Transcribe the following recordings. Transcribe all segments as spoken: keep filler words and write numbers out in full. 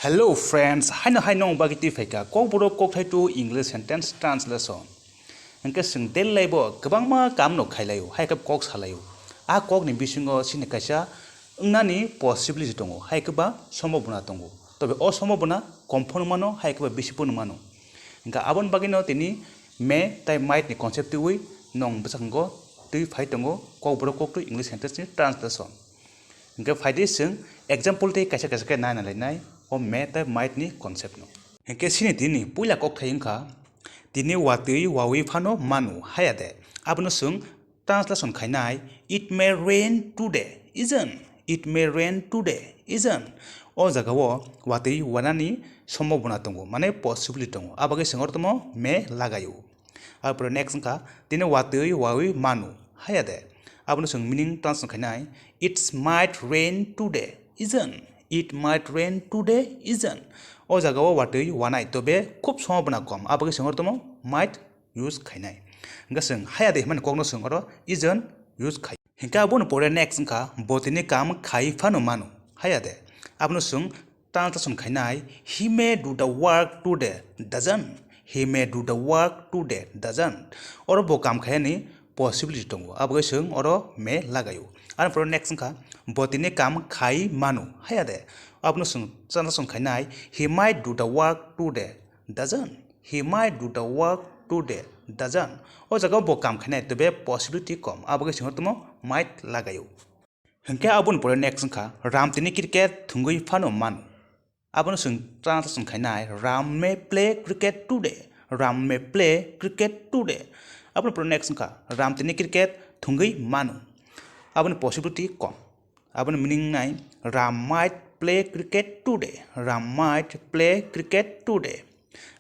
Hello friends, haino hai nong bagwi twi phaikha Kokborok kokthai to English sentence translation. Hwnkhe chwng daily life o kwbangma kaam no khailaio, hai khe kok salaio. A kok ni bisingo chini kaisa wngnani possibility tongo, hai khe ba sombhabona tongo. Tobe o sombhabona kom phano mano, hai khe ba bisi phano mano. Hwnkhe aboni bagwino tini may tai might ni concept twiwi nong bwskango twi phai tongo Kokborok kokthai English sentence ni translation. Hwnkhe phaidi chwng example tei kaisa kaisa khe naina lainai o may tei might ni concept no. Hwnkhe chini tini puila kokthai wngkha, tini watwi wawi phano manu haya de. Abono chwng translation khainai, it may rain today, isn't? It may rain today, isn't? O jagao watwi wanani sombhabona tongo, mane possibility tongo. Abagwi chwng oro tamo may lagaio. Arpore next wngkha, tini watwi wawi manu haya de. Abono chwng meaning translation khainai, it might rain today, isn't? It might rain today, isn't? O jagao watwi wanai, tobe khub sombhabona kom. Abagwi chwng oro tamo might use khainai. Hwnkhe chwng haya de hwnmani kokno chwng oro isn't use khai. Hwnkhe aboni pore next wngkha, bo tini kaam khai phano mano haya de. Abono chwng translation khainai, he may do the work today, doesn't? He may do the work today, doesn't? Oro bo kaam khaiyani possibility tongo, abagwi chwng oro may lagaio. Ani pore next wngkha, bo tini kaam khai mano haya de. Abono chwng translation khainai, he might do the work today, doesn't? He might do the work today, doesn't? O jagao bo kaam khainai, tobe possibility kom, abagwi chwng oro tamo might lagaio. Hwnkhe aboni pore next wngkha, Ram tini cricket thwngwi phano mano. Abono chwng translation khainai, Ram may play cricket today. Ram may play cricket today. Aboni pore next wngkha, Ram tini cricket thwngwi mano. Aboni possibility kom. Aboni meaning nai, Ram might play cricket today. Ram might play cricket today.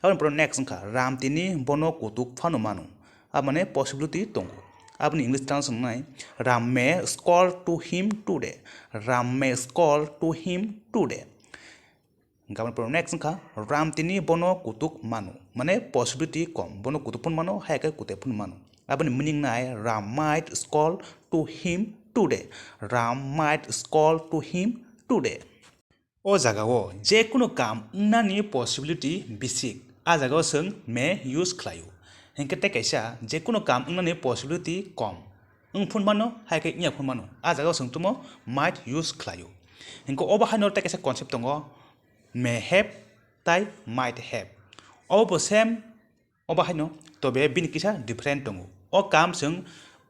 Aboni pore next wngkha, Ram tini bono kutuk phano mano. Aboni possibility tongo. Aboni English translation nai, Ram may scold to him today. Ram may scold to him today. Hwnkhe aboni pore next wngkha, Ram tini bono kutuk mano. Mane possibility kom. Bono kutuk phano mano, hai khe kutai phano mano. Aboni meaning nai, Ram might scold to him today. Ram might scold to him today. O jagao jekunu kaam wngnani possibility bisik, a jagao chwng may use khlaio. Hwnkhe tei kaisa jekunu kaam wngnani possibility kom. Wng phun mano, hai khe wngya phun mano, a jagao chwng tamo might use khlaio. Hwnkhe obo haino tei kaisa concept tongo, may have tai might have. Obo bo same, obo haino, tobe bini kisa different tongo. O kaam chwng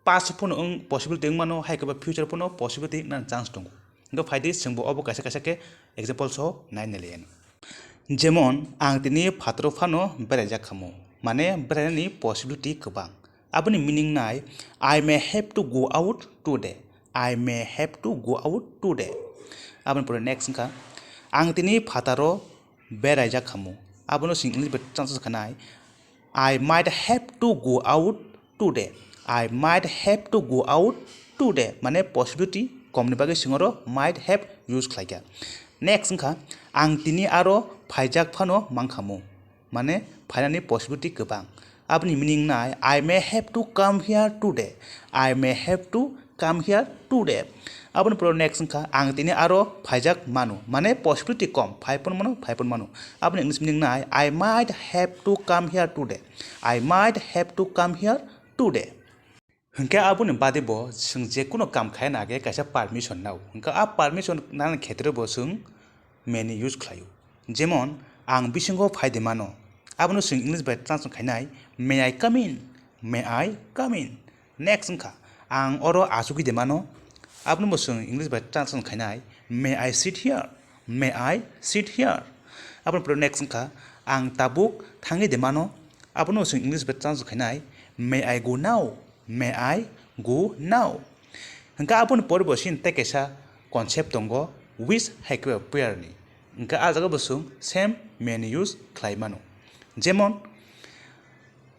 past phano wng possibility wng mano, hai khe ba future phano possibility wngna chance tongo. Hwnkhe phaidi chwngbo obo kaisa kaisa khe example so nai naliya. Jemon, ang tini phataro phano beraijak khamu, mane berainani possibility kwbang. Aboni meaning nai, I may have to go out today. I may have to go out today. Aboni pore next wngkha, ang tini phataro beraijak khamu. Abono chwng English bai translate khanai, I might have to go out today. I might have to go out today. Mane possibility komni bagwi chwng oro might have use khlaikha. Next wngkha, ang tini aro phaijak phano mankhamu. Mane phainani possibility kwbang. Aboni meaning nai, I may have to come here today. I may have to come here today. Aboni pore next wngkha, ang tini aro phaijak mano. Mane possibility kom, phai phano mano, phai phano mano. Aboni English meaning nai, I might have to come here today. I might have to come here today. Hwnkhe aboni bade bo chwng jekunu kaam khaina age kaisa permission nao. Hwnkhe a permission nani khetre bo chwng may ni use khlaio. Jemon, ang bisingo phai de mano. Abono chwng English bai translate khainai, may I come in? May I come in? Next wngkha, ang oro achugwi de mano. Abono bo chwng English bai translate khainai, may I sit here? May I sit here? Abono pore next wngkha, ang tabuk thangwi de mano. Abono chwng English bai translate khainai, may I go now? May I go now? Hwnkhe aboni pore bo chini tei kaisa concept tongo, wish hai khe prayer ni. Hwnkhe ah jaga bo chwng same may ni use khlai mano. Jemon,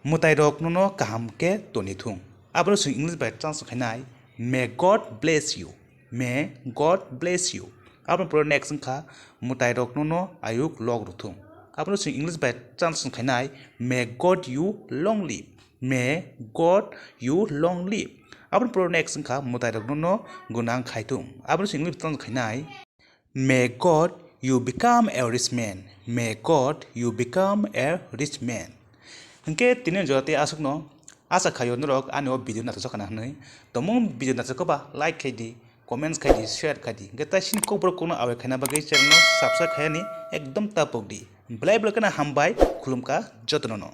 mwtai rok nono kaham khe toni thung. Abono chwng English bai translate khainai, may God bless you. May God bless you. Aboni pore next wngkha, mwtai rok nono ayuk lok rw thung. Abono chwng English bai translate khainai, may God you long live. May God you long live. Aboni pore next wngkha, mwtai rok nono gwnang khai thung. Abono chwng English bai translate khainai, may God You become a rich man. May God you become a rich man. Hwnkhe tini jora tei aswkno asa khaio norok ani o video naithok khana hwnwi. Tongmung video naithok ba like khai di, comments khai di, share khai di. Hwnkhe tai sini kokborok kokno awai khaina bagwi channel no subscribe khaiyani ekdom tapok di. Belai belai kheno hambai, khulumkha jotono no.